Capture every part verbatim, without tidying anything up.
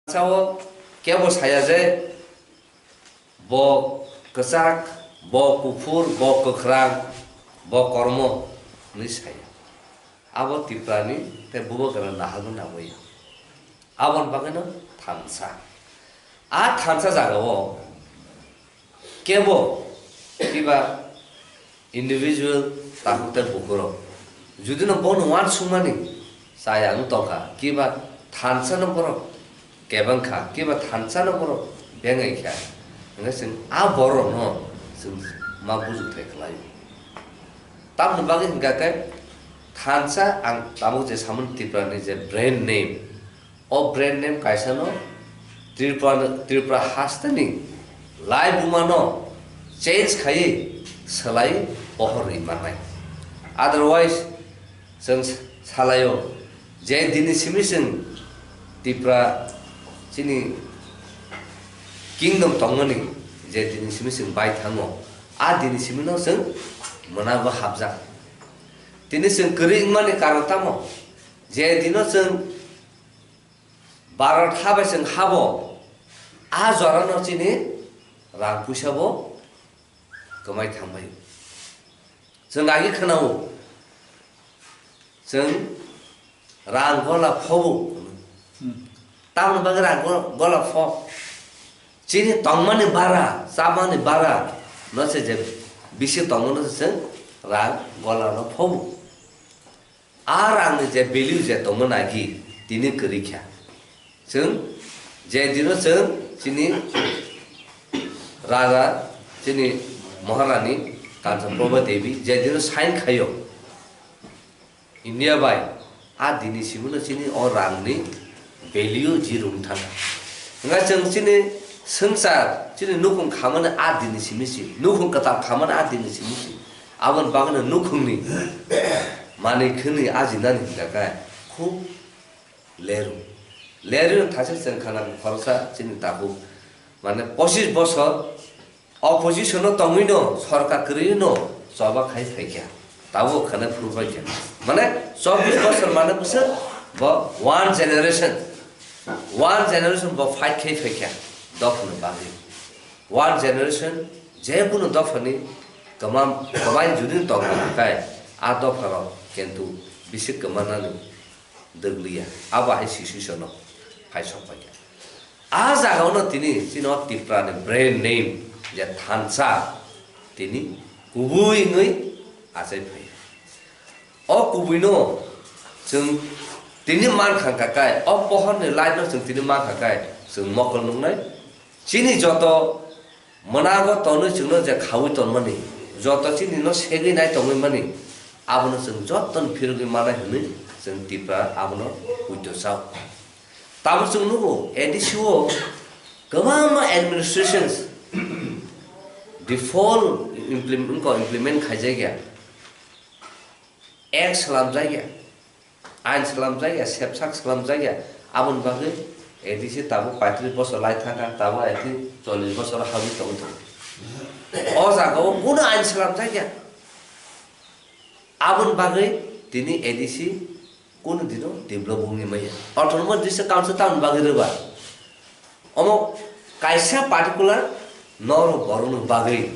Sao kebo saya je bo kwchak, bo kuphur, bo kwkhrang, bo kormo hwnwi saya. Abo Tiprani tei Bubagra naharno nangwi ya. Aboni bagwino thansa. A thansa jagao kebo kiba individual takhuk tei bukhurok judino bono uansukmani chaya wng tongkha, kiba thansa no borok kebeng kha, kiba thansa no borok bengai kha, hwnkhe chwng a borok no chwng ma bujukthai khlai. Tamoni bagwi hwnkha khe thansa ang tabuk je samani Tripura ni je brand name, o brand name kaisa no Tripura, Tripura haste ni lai buma no change khaiwi swlaiwi pohor rwi mannai. Otherwise, chwng salaio je dini simi chwng Tripura chini kingdom tongmani je dini simi chwng bai thango, a dini simi no chwng mwnago hapjak. Tini chwng kwrwi wngmani karon tamo? Je dino chwng Bharat ha bai chwng habo, a jora no chini rang puisa bo kwmai thangbai. Chwng agi khwnao, chwng rang gola phobo. Hmm. Tamoni bagwi rang go-, gola pho. Chini tongmani bara, chamani bara no se je bisi tongmano se chwng rang gola no phobo. A rangni je value je tongma nagi tini kwrwi kha. Chwng je dino chwng chini raja, chini Maharani Kanchanprabha Devi je dino sign khaio India bai, a dini simono chini o rangni value zero wng thangkha. Hwnkhai chwng chini swngchar, chini nukhung khamani a dini simi si, nukhung kwtal khamani a dini simi si. Aboni bagwino nukhungni manwi khwnwi ajinani hwnkha khe khub leru. Leru thasik chwng khana khoroksa chini takhuk, mane, pochis bosor opposition o tongwi no, sorkar kwrwi no choba khai phaikha, tabuk khana phuru phaikha. Mane, chobbish bosor mane bwswk bo one generation, one generation bo fight khai phaikha dophani bagwi. One generation je kunu dophani kwmam, kwmai judi tongkha khe a dopharok kintu bisi kwmanani dwgliya. Abo hai situation o phai sok phaikha. A jagao no tini chini o Tripura ni brand name je thansa tini kubui wngwi achai phai. O kubui no chwng tini mankha kha kai, o pohor ni light no chwng tini mankha kai, chwng mokol nuknai. Chini joto mwnago tonwi chwngno je khaui tonmani, joto chini no segwi nai tongwi mani, abono chwng jottoni phirogwi manai hwnwi chwng Tripura abono puito chao. Tabuk chwng nugo, A D C o kwbangma administrations default implement, wngkha, implement khaijakya, act slamjakya, ain slamjakya, sepsak slamjakya, aboni bagwi A D C tabuk paitris bosor lai thangkha, tabuk A D C chollish bosor habwi tongwi tongo. O jagao kunu ain slamjakya. Aboni bagwi tini A D C kunu dino develop wngwi maya. Autonomous District Council tamoni bagwi rwba? Omo kaisa particular norok borokno bagwi,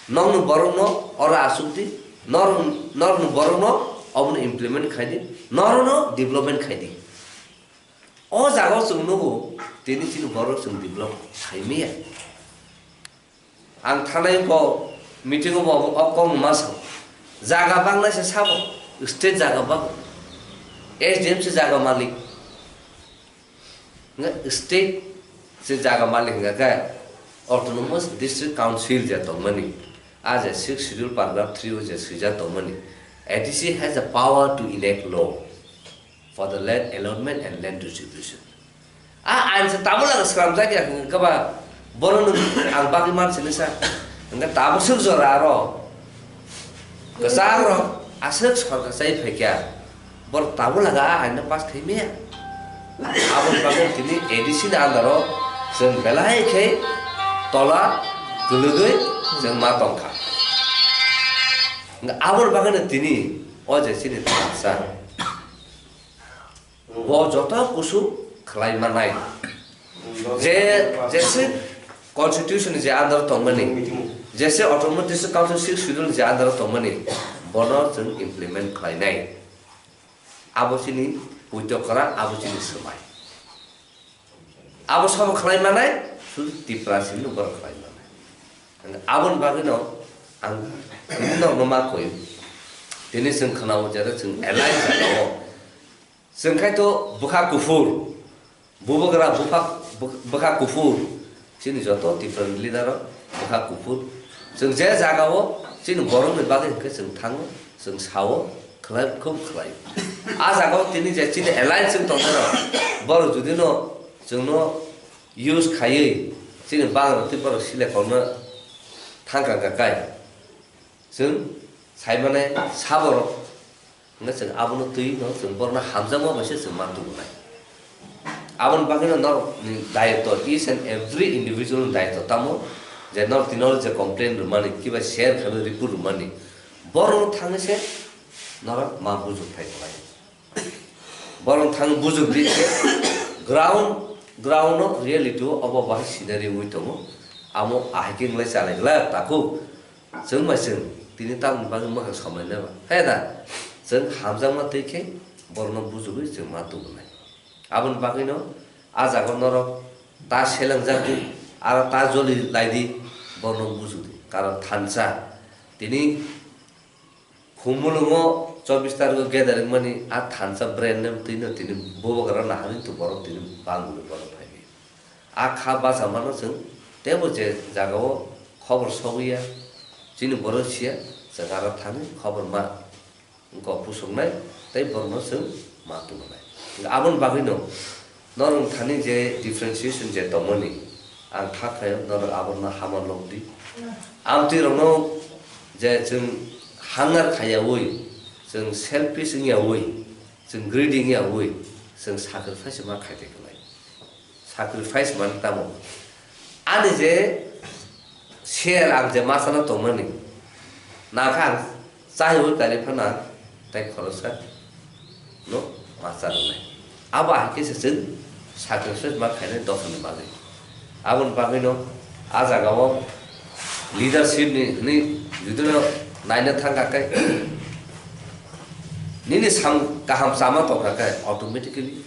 nokni borokno oro asuk di, nor-, norokni borokno obono implement khai di, norokno development khai di. O jagao chwng nugo, tini chini borok chwng develop khai maya. Ang thanai bo meeting o bo o kok ma sao. Jaga bangnai se sabo, state jaga bang. S D M se jaga malik. Nga state se jaga malik nga khe Autonomous District Council ja tongmani. A je sixth schedule paragraph three o je swijak tongmani. A D C has the power to enact law for the land allotment and land distribution. A ain se tabuk laga slamjak ya hwnkhe khe ba borok no ang bagwi man sini sa. Hwnkhe tabuk swk jora aro kwchak rok aswk sorkar chai phaikya, borok tabuk laga a ain no pass khai maya. Aboni bagwi tini A D C ni under o chwng belai khe tola kwlwgwi chwng ma tongkha. Hwnkhe aboni bagwi no tini o je chini thansa. Bo joto kusu khlai manai. Je, jese constitution je under tongmani, jese autonomous district council six schedule je under tongmani, bono chwng implement khlainai. Abo chini puito kwrak, abo chini swmai. Abo sabo khlai manai, sudu Tipra simi no borok khlai manai. Aboni bagwi no ang tini no ma koi. Tini chwng khwnao jera chwng alliance jagao. Chwng khai to bwkha kuphur, bubagra bupha, bwkha kuphur. Chini joto Tipra ni leader rok bwkha kuphur. Chwng je jagao chini borok ni bagwi hwnkhe chwng thango, chwng sao, khlai, khub khlai. A jagao tini je chini alliance chwng tongmani rok, borok jodi no chwng no use khaiwi chini bang rok tei borok sile kokno thangkha kakai. Chwng sai mane saborok hwnwi chwng abono twi no chwng borokno hamjakma bai se chwng ma tubunai. Aboni bagwino norokni daitw, each and every individual ni daitw tamo je norok tini je complain rwmani kiba share khainwi report rwmani borokno thangwi se norok ma bujukthai khlai. Borok thang bujukdi khe ground, ground o reality o obo bahai scenario wngwi tongo. Amo ahai khe wngwi chalai glak takhuk. Chwng bai chwng tini tamoni bagwi mwkhang somlai nai ba. Hai da? Chwng hamjakma twi khe borokno bujugwi chwng ma tubunai. Aboni bagwino a jaga norok ta selengjak di, aro ta joli lai di, borokno bujugdi. Karon thansa tini Khumulwngo chobbish tarikh o gathering mani a thansa brand name twi no tini bubagra nahani to borok tini bangmani borok phai. A kha bachamano chwng teibo je jagao khobor sogwi ya, chini borok siya, chwng aro thani khobor ma wngkha pusuknai tei borokno chwng ma tubunai. Aboni bagwino norok thani je differentiation je tongmani, ang kha khaio norok abono hama lobdi. Amtwi rokno je chwng hunger khaiyaui, chwng selfish wngyaui, chwng greedy wngyaui, chwng sacrifice ma khaite kwlai. Sacrifice man tamo? Ani je share ang je masano tongmani, nakha ang chaiwi kali phana tei khoroksa no ma charwnai. Abo hai khe se chwng sacrifice ma khainai dophani bagwi. Aboni bagwino a jagao leadership ni hwnwi judino naina thangkha khe nini sam kaham chama tongkha khe automatically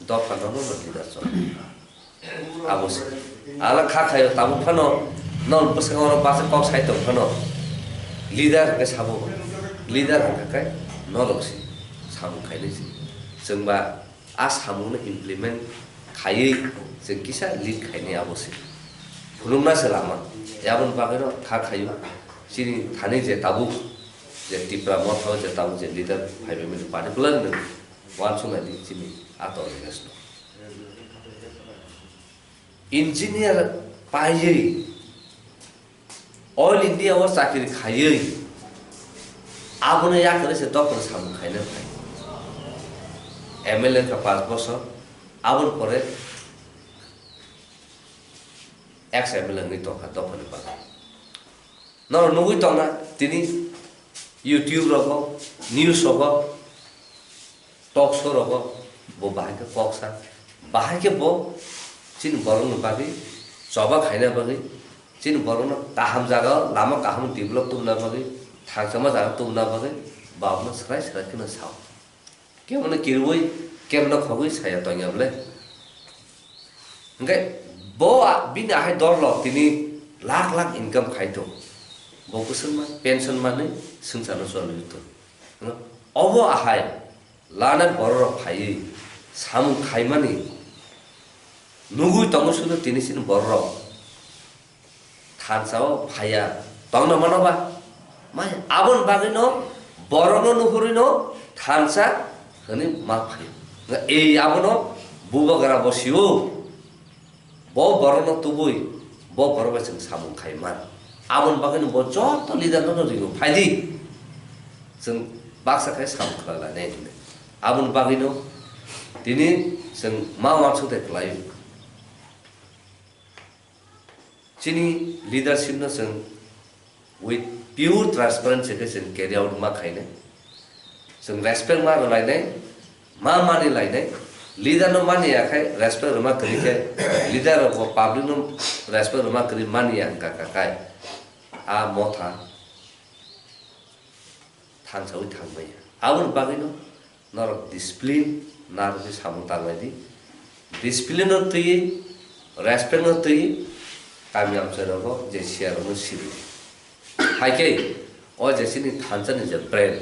dopha no no leader chong. Abo se. Ala kha khayo tabuk phano, non bwskango oro basa kok sai tong phano. Leader hwnkhe sabo, leader hwnkha khe norok se samung khainai se. Chwng ba a samung no implement khaiwi chwng kisa lead khainai abo se. Phunukna se lama. Aboni bagwi no kha khayo chini thani je tabuk je Tipra motha o je tabuk je leader phaibai mani particular no uansuknai di chini a tolerance no. Engineer paiwi All India o chakri khaiwi abono yakarwi se dophani samung khaina phai. M L A wngkha panch bosor, aboni pore ex M L A wngwi tongkha dophani bagwi. Norok nugwi tongna tini YouTube rogo, news rogo, talk show rogo bo bahai khe kok sa, bahai khe bo chini borokni bagwi choba khaina bagwi, chini borokno kaham jagao lama kaham develop tubuna bagwi, thangchama jaga tubuna bagwi, borokno swrai swrai kheno sao. Kebono kirwi, kebono khogwi saya tongya bwle. Hwnkhe bo a-, bini ahai dor lok tini lakh lakh income khai tong. Bo bwswk ma pension manwi swngcharno choli tong. Obo ahai lana bororok phaiwi samung khaimani nugwi tongo sudu tini chini bororok. Thansa o phaiya tongna mano ba? Maya. Aboni bagwi no borokno nuhurwi no thansa hwnwi ma phai. Ei abono bubagra bo sio. Bo borokno tubui bo borok bai chwng samung khai man. Aboni bagwi no bo joto leader no ringo phai di. Chwng baksa khai samung khlai lai nai hwnwi. Aboni bagwi no tini chwng ma uansuk de khlai. Chini leadership no chwng with pure transparency khe chwng carry out ma khainai. Chwng respect ma rwlainai, ma mani lainai. Leader no mani ya khai respect rwma kwrwi khe, leader rok bo public no respect rwma kwrwi mani ya wngkha kha khai, a motha thangsawi thangmaya. Aboni bagwi no norok discipline narwgwi samung tanglai di. Discipline no twiwi, respect no twiwi, kami amchai rogo je siya rok no siri. Hai khe o je chini thansa ni je brand,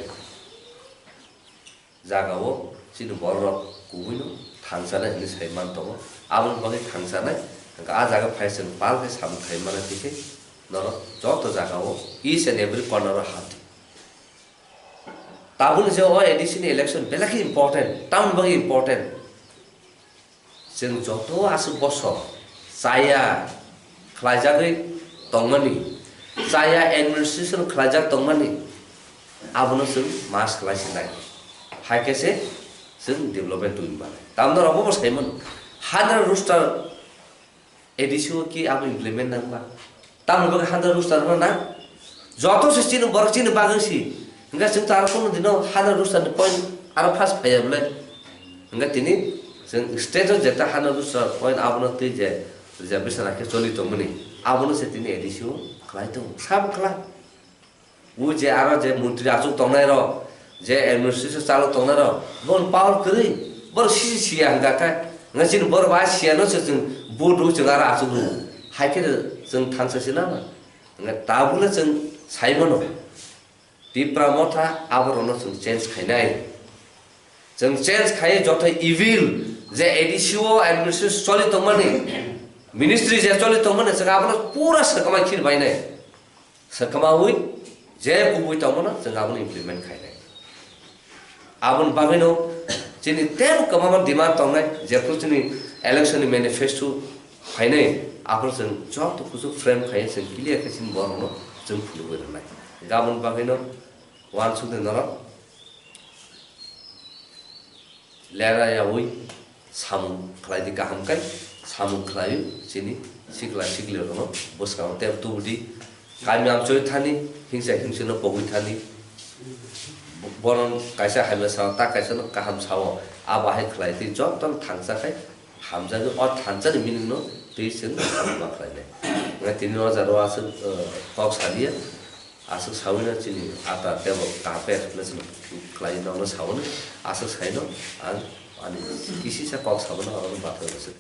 jaga o chini borok rok kubui no thangsanai hinwi sai man tongo. Aboni bagwi thangsanai, hwnkhe a jaga phai chwng pal khe samung khai mano, tei khe norok joto jaga o each and every corner o hati. Tabukni je o A D C ni election belai khe important, tamoni bagwi important. Chwng joto aswk bosor chaya khlaijagwi tongmani, chaya administration khlaijak tongmani, abono chwng mas khlai sinai. Hai khe se chwng development twi manai. Tamno rokbo bo saimano. Hundred roster A D C o ki abo implement nang ba? Tamoni bagwi hundred roster no nang? Joto se chini borok chini bagwi si. Hingke chwng to aro kono dino hundred roster ni point aro first phaiya bole. Hingke tini chwng state o jeta hundred roster point abono twi je, je bisana khe choli tongmani. Abono se tini A D C o khlai tongo. Sabo khlai. O je aro je montri achuk tongnai rok, je administration chalok tongnai rok, bon power kwrwi, borok sisi siya hingka khe, nga chini borok ba siya no se chwng vote rw chwng aro achuk rw, hai khe chwng thansa se nana, nga tabukle chwng sai mano, Tipra motha aborokno chwng change khainai. Chwng change khai joto evil je A D C o administration choli tongmani, ministry je choli tongmani, chwng abono pura swkama khir bainai. Swkamawi je kubui tongmano chwng abono implement khainai. Aboni bagwino chini tebo kwbangma demand tongnai, jephru chini election ni manifesto phainai, aphuru chwng joto kuchuk frame khai chwng clear khe chini borokno chwng phunugwi rwnai. Aboni bagwino uansukni norok lera yaui samung khlai di kaham kai, samung khlai chini sikla sikli rokno bwskango tep tubu di. Kami amchoi thani, hingsa hingsi no pogwi thani. Bono kaisa hamya sao, ta kaisa no kaham sao, abo hai khlai twi joto no thangsa khai hamjagwi o thansa ni meaning no twi chwng ma khlai nai. Nga tini o jaga o aswk, eh, kok saliya. Aswk saui no chini ata tebo kaham khe explanation khlai no, no sao no, aswk sai no ang ani kisisa kok sabo no oro no bathai rwswk.